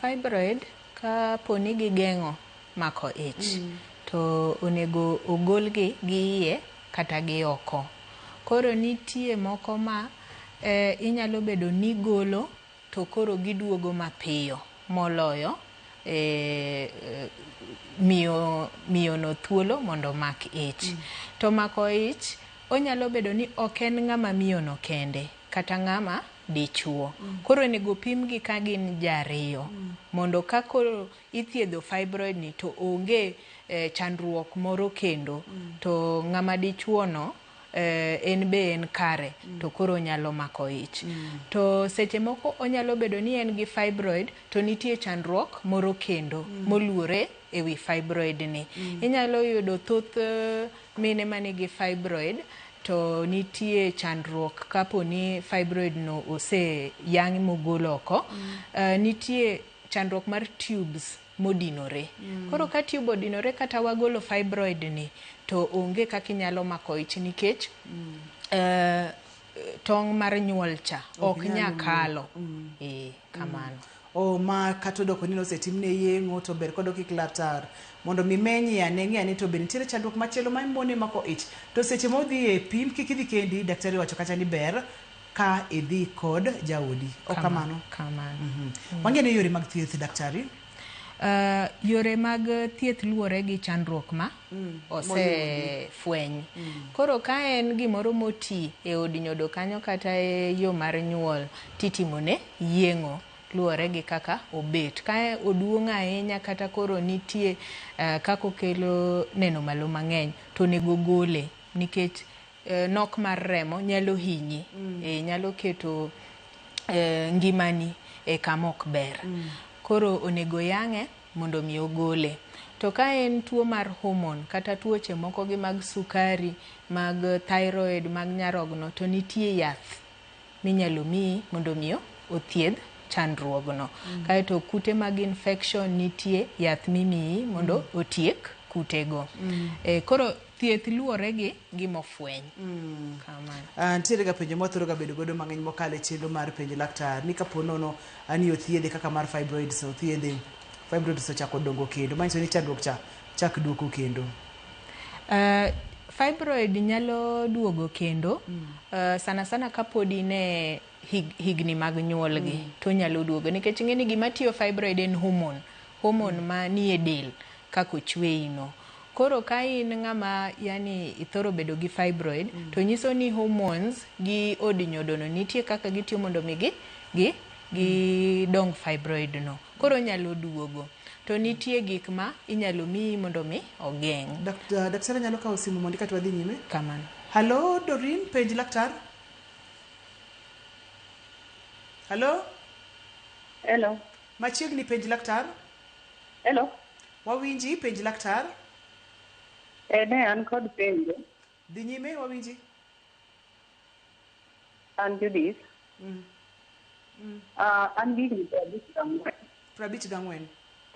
Fibroid ka poni gigeng'o mako ich to onego ogolgi gi iye kata gi oko. Koro nitie moko ma inyalo bedo ni golo to koro giduogo mapiyo moloyo miyo no thuolo mondo omak ich. To mako ich onyalo bedo ni ok en ng'ama miyo no kende kata ng'ama dichuo. Koro onego pimgi ka gin jariyo mondo ka koro ithiedho fibroid ni to onge chandruok moro kendo to ng'ama dichuo no en be en kare to koro onyalo mako ich. To seche moko onyalo bedo ni en gi fibroid to nitie chandruok moro kendo moluore ewi fibroid ni. Inyalo yudo thoth mine manigi fibroid to nitie chandruok kapo ni fibroid no oseyang' mogol oko. Nitie chandruok mar tubes modinore. Koro ka tube odinore kata wagolo fibroid ni to onge kaka inyalo mako ich nikech tong' mar nyuol cha ok nyal kalo. Kamano. Ma kata odoko ni osetimne yeng'o to ber kodok ir laktar mondo mi menye ane ng'e ane to be nitiere chandruok machielo ma mone mako ich. To seche modhi e pim kik idhi kendi, daktari wacho kacha ni ber ka idhi kod jaodi. Ok kamano? Kamano. Wang'e ni yore mag thieth daktari? Yore mag thieth luwore gi chandruok ma osefweny. Koro ka en gimoro moti e od nyodo kanyo kata e yo mar nyuol titimone yeng'o luwore gi kaka obet. Ka oduong' ahinya kata koro nitie kaka okelo neno malo mang'eny to onego gole nikech nok mar remo nyalo hinyi. Nyalo keto ngimani e kama ok ber. Koro onego yang'e mondo mi ogole. To ka en tuo mar hormone kata tuoche moko gi mag sukari, mag thyroid, mag nyarogno to nitie yath minyalo miyi mondo mi othiedh chandruogno. Kaeto kute mag infection nitie yath mimiyi mondo otiek kutego. Koro thieth luwore gi gimofweny. Kamano. Nitiere ga penjo mwathoro ga bedo godo mang'eny mokalo e chenro mar penjo laktar ni kapo nono ni othiedhe kaka mar fibroids othiedhe, fibroids ochako dongo kendo, manyiso ni chandruok cha chak duogo kendo. Fibroid nyalo duogo kendo sana sana kapod in e higni mag nyuolgi to onyalo duogo nikech ing'e ni gima tiyo fibroid en hormone, hormone manie del kaka ochweyi no. Koro ka in ng'ama yani ithoro bedo gi fibroid to nyiso ni hormones gi od nyodo no nitie kaka gitiyo mondo mi gi dong fibroid no. Koro onyalo duogo. To nitie gik ma inyalo miyi mondo mi ogeng'. Daktari nyalo kawo simu mondo eka wadhi nyime? Kamano. Hello Doreen, penj laktar. Hello? Hello. Machiegni, penj laktar. Hello. Wawinji, penj laktar. Ne an kod penjo. Dhi nyime, wawinji. An Judith. An gi higni 54. 54.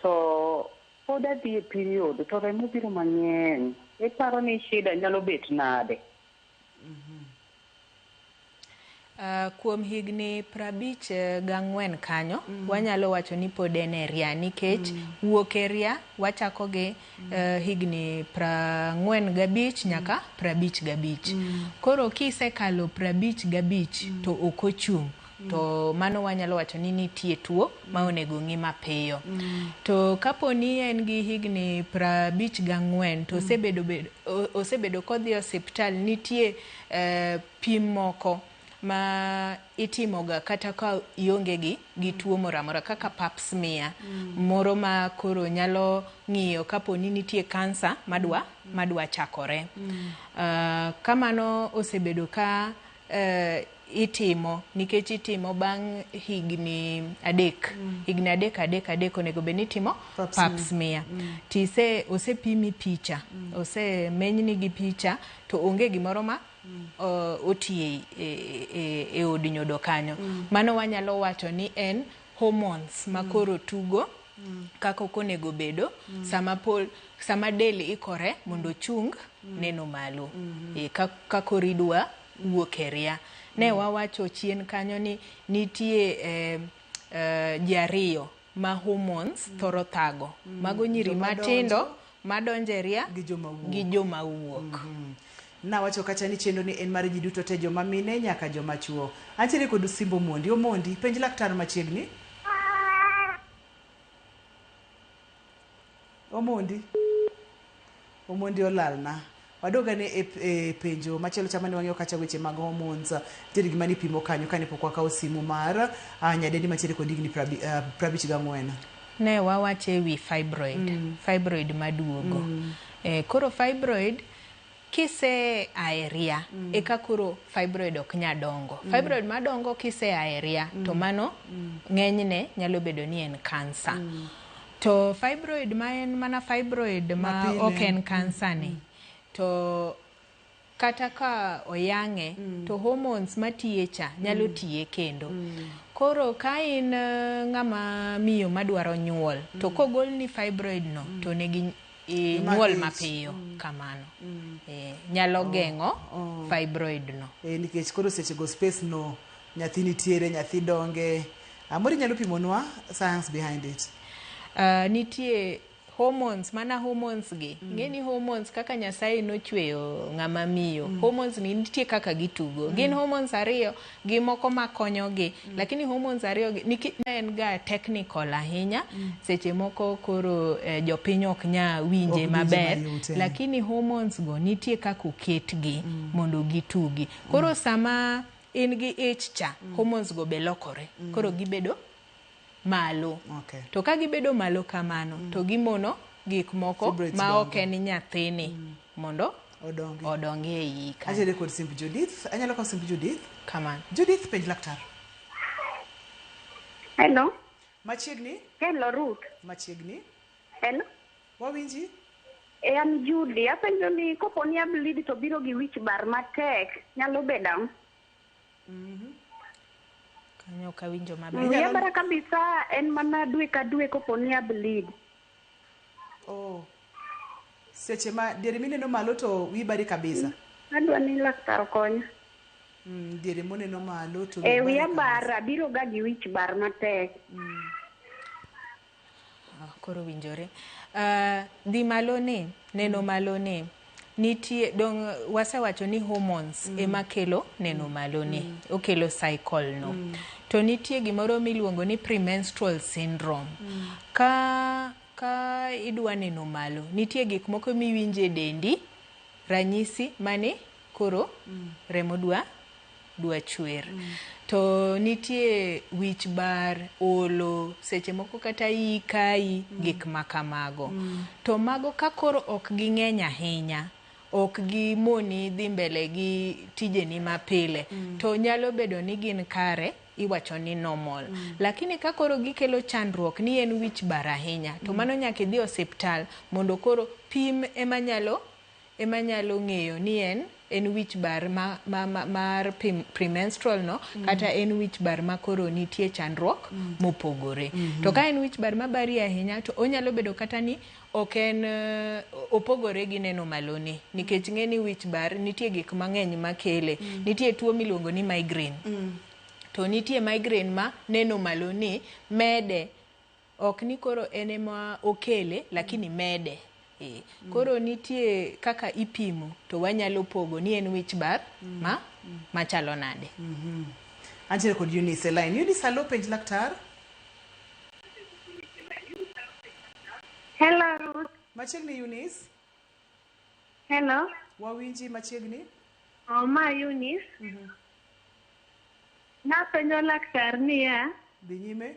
To pod adhi e period to remo biro mang'eny. Iparo ni shida nyalo bet nade? Kuom higni 54 kanyo wanyalo wacho ni pod en e ria nikech wuok e ria wachako gi higni 45 nyaka 55. Koro kisekalo 55 to ok ochung' to mano wanyalo wacho ni nitie tuo ma onego ng'i mapiyo. To kapo ni en gi higni 54 to osebedo kodhi e osiptal, nitie pim moko ma itimoga kata ka ionge gi tuo moro amora kaka pap smear moro ma koro nyalo ng'iyo kapo ni nitie kansa madwa chakore. Kamano osebedo ka itimo nikech itimo bang' higni 3. Higni 3 3 3 onego bed ni itimo pap smear. Tise osepimi picha, osemenyni gi picha to onge gimoro ma otie e od nyodo kanyo. Mano wanyalo wacho ni en hormones ma koro tugo kaka ok onego bedo sama del ikore mondo ochung neno malo. Ka koro idwa wuok e ria. Ne wawacho chien kanyo ni nitie ji 2 ma hormones thoro thago. Mago nyiri matindo madonjo e ria gi joma wuok. Nawacho kacha ni chenro ni en mar ji duto te, joma mine nyaka joma chuo. Antiere kod Simbo Mondi. Omondi, penj laktar machiegni. Omondi. Omondi olalna. Wadogane e penjo machielo chama ne wang'iyo kacha weche mag hormones. Nitiere gima nipimo kanyo kane pok wakawo simu mar nyadendi mantiere kod higni 54. Ne wawacho e wi fibroid. Fibroid maduogo. Koro fibroid kise aeria eka koro fibroid ok nya dongo. Fibroid madongo kise aeria to mano ng'enyne nyalo bedo ni en kansa. To fibroid ma en mana fibroid ma ok en kansa ni to kata ka oyang'e to hormones matiye cha nyalo tiye kendo. Koro ka in ng'ama miyo madwaro nyuol to kogolni fibroid no to negi nyuol mapiyo kamano. Nyalo geng'o fibroid no. Nikech koro seche go space no nyathi nitiere, nyathi donge. Amori nyalo pimonwa science behind it. Nitie hormones, mana hormones gi. Ng'eni hormones kaka Nyasaye nochweyo ng'ama miyo. Hormones ni nitie kaka gitugo. Gin hormones 2 gi moko makonyogi. Lakini hormones 2 gi en ga technical ahinya. Seche moko koro jopiny ok nya winje maber. Lakini hormones go nitie kaka oketgi mondo gitugi. Koro sama in gi ich cha, hormones go be lokore. Koro gibedo malo. To ka gibedo malo kamano to gimono gik moko ma ok en nyathini mondo odongi e iyi kanyo. Achiel kod simb Judith. Anyalo kawo simb Judith? Kamano. Judith, penj laktar. Hello. Machiegni? Hello Ruth. Machiegni. Hello. Wawinji? An Judy. Apenjo ni kopo ni ableed to biro gi wich bar matek, nyalo bedo ang'o? Kanyo ok awinjo maber. Wiya bara kabisa en mana dwe ka dwe kopo ni ableed. Oh. Seche ma diere mineno malo to wiyi bari kabisa. Adwa ni laktar okonya. Diere moneno malo to wiya bara biro ga gi wich bar matek. Koro winjore. Dhi malo ni, neno malo ni nitie dong wasewacho ni hormones ema kelo neno malo ni, okelo cycle no. To nitie gimoro miluongo ni premenstrual syndrome. Ka idwa neno malo, nitie gik moko miwinje dendi, ranyisi mani koro remo dwa chwer. To nitie wich bar, olo, seche moko kata iyi kayi, gik makamago. To mago ka koro ok ging'eny ahinya, ok gimoni dhi mbele gi tijeni mapile, to nyalo bedo ni gin kare, iwacho ni normal. Lakini ka koro gikelo chandruok ni en wich bar ahinya, to mano nyaka idhi osiptal mondo koro pim ema nyalo ng'eyo ni en wich bar mar premenstrual no, kata en wich bar ma koro nitie chandruok mopogore. To ka en wich bar mabari ahinya, to onyalo bedo kata ni ok en opogore gi neno maloni, nikech ng'e ni wich bar nitie gik mang'eny makele. Nitie tuo miluongo ni migraine. To nitie migraine ma neno maloni mede, ok ni koro en ema okele, lakini mede. Koro nitie kaka ipimo to wanyalo pogo ni en wich bar ma machalo nade. Antiere kod Eunice e line. Eunice, hello, penj laktar. Hello. Machiegni Eunice. Hello. Wawinji machiegni. Ma Eunice. Napenjo laktar niya. Dhi nyime.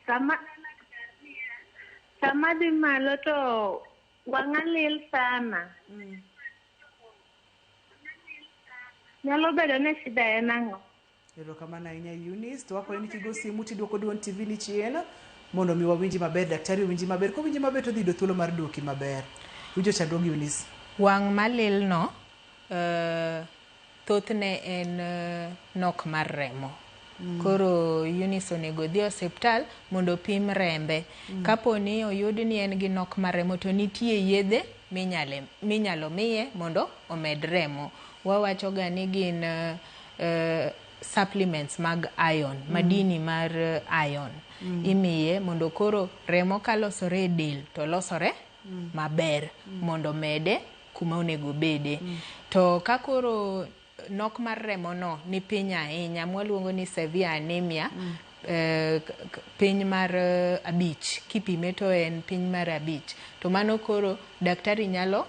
Sama dhi malo to wang'a lil sana. Nyalo bedo ni shida en ang'o? Erokamano ahinya Eunice, to wakwayo ni kigo simu tiduoko duond TV ni chien mondo mi wawinji maber, daktari owinji maber. Kowinji maber to dhi yudo thuolo mar duoki maber. Winjo chandruog Eunice? Wang' malil no thothne en nok mar remo. Koro Eunice onego dhi osiptal mondo opim rembe. Kapo ni oyud ni en gi nok mar remo to nitie yedhe minyalo miye mondo omed remo. Wawacho ga ni gin supplements mag iron, madini mar iron. Imiye mondo koro remo kalosore e del to losore maber mondo mede kuma onego obede. To ka koro nok mar remo no ni piny ahinya, mwaluongo ni severe anemia, piny mar 5, kipime to en piny mar 5. To mano koro daktari nyalo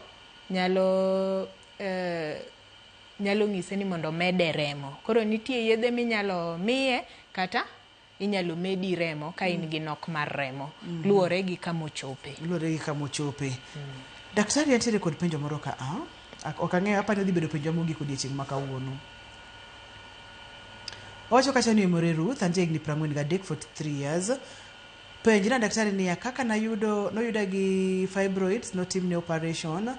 ng'ise ni mondo omede remo. Koro nitie yedhe minyalo miye kata inyalo medi remo ka in gi nok mar remo. Luwore gi kamochope. Luwore gi kamochope. Daktari antiere kod penjo moro ka a? Ok ang'eyo, apani odhi bedo penjo mogik odiechieng' ma kawuono. Owacho kacha ni Emore Ruth, antie higni 43, 43 years. Penjna daktari niya, kaka noyuda gi fibroids, notimne operation,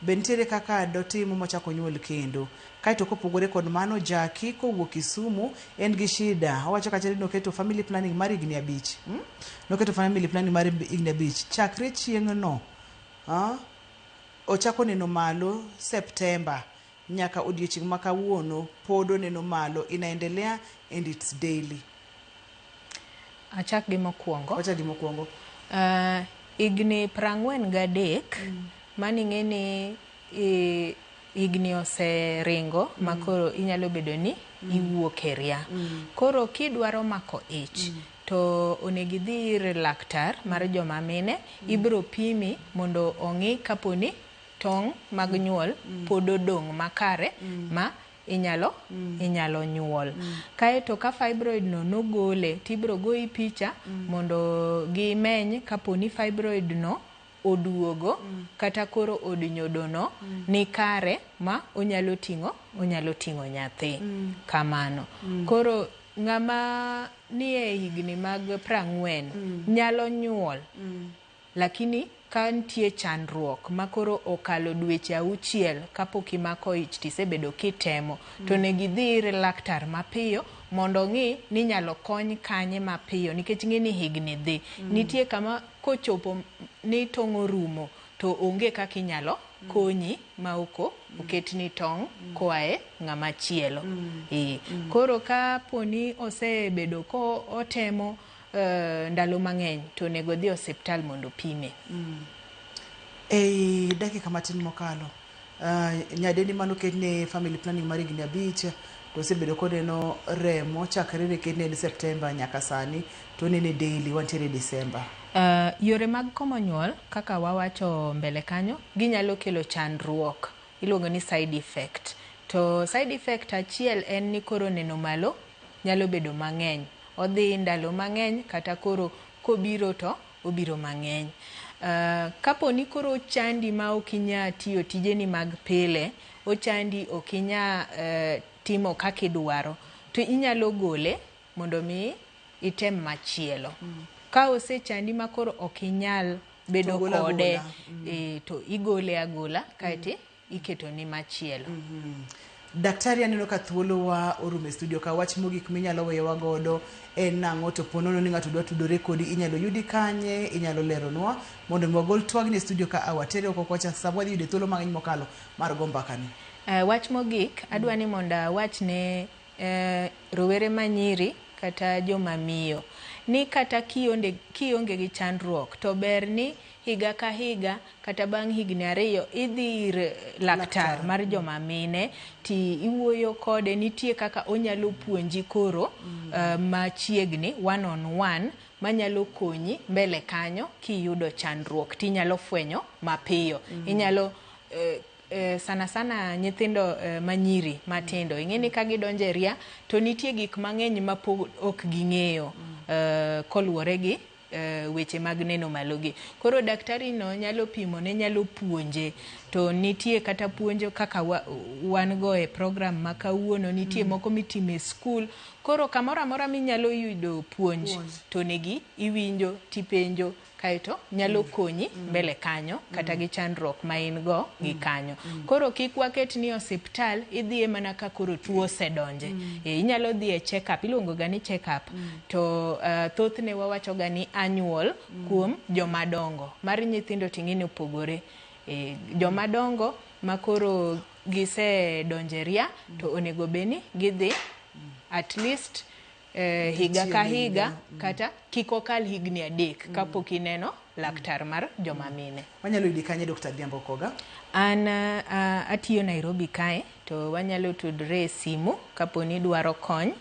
be nitiere kaka dotimo mochako nyuol kendo? Kaeto kopogore kod mano, Jackie kowuok Kisumu en gi shida. Owacho kacha ni noketo family planning mar higni 5. Noketo family planning mar higni 5. Chakre chieng'no, ochako neno malo September nyaka odiechieng' ma kawuono pod oneno malo, inaendelea and it's daily. Achak gi mokwongo. Achak gi mokwongo. Higni 43, mano ing'e ni higni oseringo ma koro inyalo bedo ni iwuok e ria. Koro kidwaro mako ich, to onego idhi ir laktar mar joma mine, ibiro pimi mondo ong'i kapo ni tong' mag nyuol pod odong' makare ma inyalo nyuol. Kaeto ka fibroid no nogole, tibiro goyi picha mondo gimeny kapo ni fibroid no oduogo kata koro od nyodo no ni kare ma onyalo ting'o nyathi. Kamano. Koro ng'ama nie higni mag 40 nyalo nyuol, lakini ka nitie chandruok ma koro okalo dweche 6 kapok imako ich tisebedo kitemo, to onego idhi ir laktar mapiyo mondo ong'i ni inyalo kony kanye mapiyo, nikech ing'e ni higni dhi. Nitie kama kochopo ni tong' orumo to onge kaka inyalo konyi ma ok oketni tong' koa e ng'ama chielo. Koro kapo ni osebedo ko otemo ndalo mang'eny to onego odhi osiptal mondo opime. Ei dakika matin mokalo, nyadendi manoketne family planning mar higni 5 to osebedo koneno remo chakre ne ketne en September nyaka sani to onene daily, wantiere December. Yore mag komo nyuol kaka wawacho mbele kanyo ginyalo kelo chandruok, iluongo ni side effect. To side effect achiel en ni koro neno malo nyalo bedo mang'eny. Odhi ndalo mang'eny kata koro kobiro to obiro mang'eny. Kapo ni koro ochandi ma ok inyal tiyo tijeni mag pile, ochandi ok inyal timo kaka idwaro, to inyalo gole mondo mi item machielo. Ka osechandi ma koro ok inyal bedo kode, to igole agola kaeto iketoni machielo. Daktari, aneno ka thuolo wa orumo e studio ka. Wach mogik minyalo weyowa godo en nang'o? To po nono ni ng'ato dwa tudore kodi, inyalo yudi kanye? Inyalo leronwa mondo mi wagol twagni e studio ka awatere oko kocha, sama wadhi yudo thuolo mang'eny mokalo mar go mbakani. Wach mogik adwa ni mondo awach ne rowere manyiri kata joma miyo ni kata kionge gi chandruok to ber ni higa ka higa kata bang' higni 2 idhi ir laktar mar joma mine ti iwuoyo kode. Nitie kaka onyalo puonji koro machiegni 1 on 1 manyalo konyi mbele kanyo kiyudo chandruok tinyalo fwenyo mapiyo. Inyalo sana sana nyithindo manyiri matindo, ing'e ni ka gidonjo e ria to nitie gik mang'eny ma pod ok ging'eyo koluwore gi weche mag neno malo gi. Koro daktari no nyalo pimone, nyalo puonje. To nitie kata puonjo kaka wan go e program ma kawuono, nitie moko mitimo e skul. Koro kamoro amora minyalo yudo puonj, to negi iwinjo tipenjo, kaeto nyalo konyi mbele kanyo kata gi chandruok ma in go gi kanyo. Koro kik waket ni osiptal idhiye mana ka koro tuo osedonje. Inyalo dhi e check up, iluongo ga ni check up. To thothne wawacho ga ni annual kuom joma dongo. Mar nyithindo ting'e ni opogore. Joma dongo ma koro gisedonje ria to onego bed ni gidhi at least higa ka higa, kata kik okal higni 3 kapok ineno laktar mar joma mine. Wanyalo yudi kanye, Dr. Adhiambo Koga? An atiyo Nairobi kae, to wanyalo tudre e simu kapo ni idwaro kony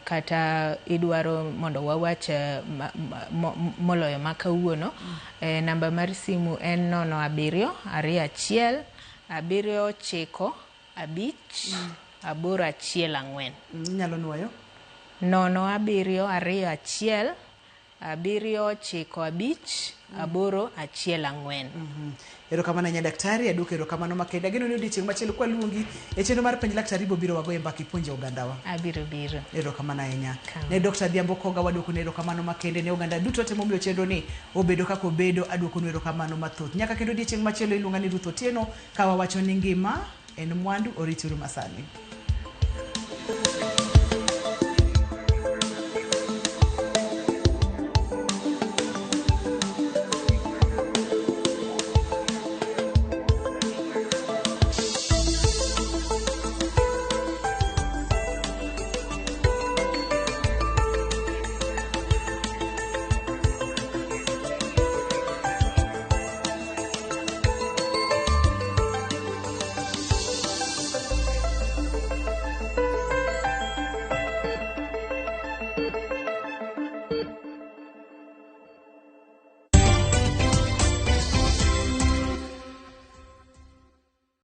kata idwaro mondo wawach moloyo ma kawuono. Namba mar simu en 07 21 7 9 5 8 1 4. Inyalo nuoyo? 0 7 2 1 7 9 5 8 1 4. Erokamano ahinya daktari, aduoko erokamano makende. Ageno ni odiochieng' machielo kwaluongi e chenro mar penj laktar ibo biro wagoye mbaka ipuonje ogandawa. Abiro biro. Erokamano ahinya. Ne Dr. Adhiambo Koga waduoko ne erokamano makende, ne oganda duto te momiyo chenro ni obedo kaka obedo, aduoko nu erokamano mathoth. Nyaka kendo odiochieng' machielo, iluonga ni Ruth Otieno ka wawacho ni ngima en mwandu, orituru masani.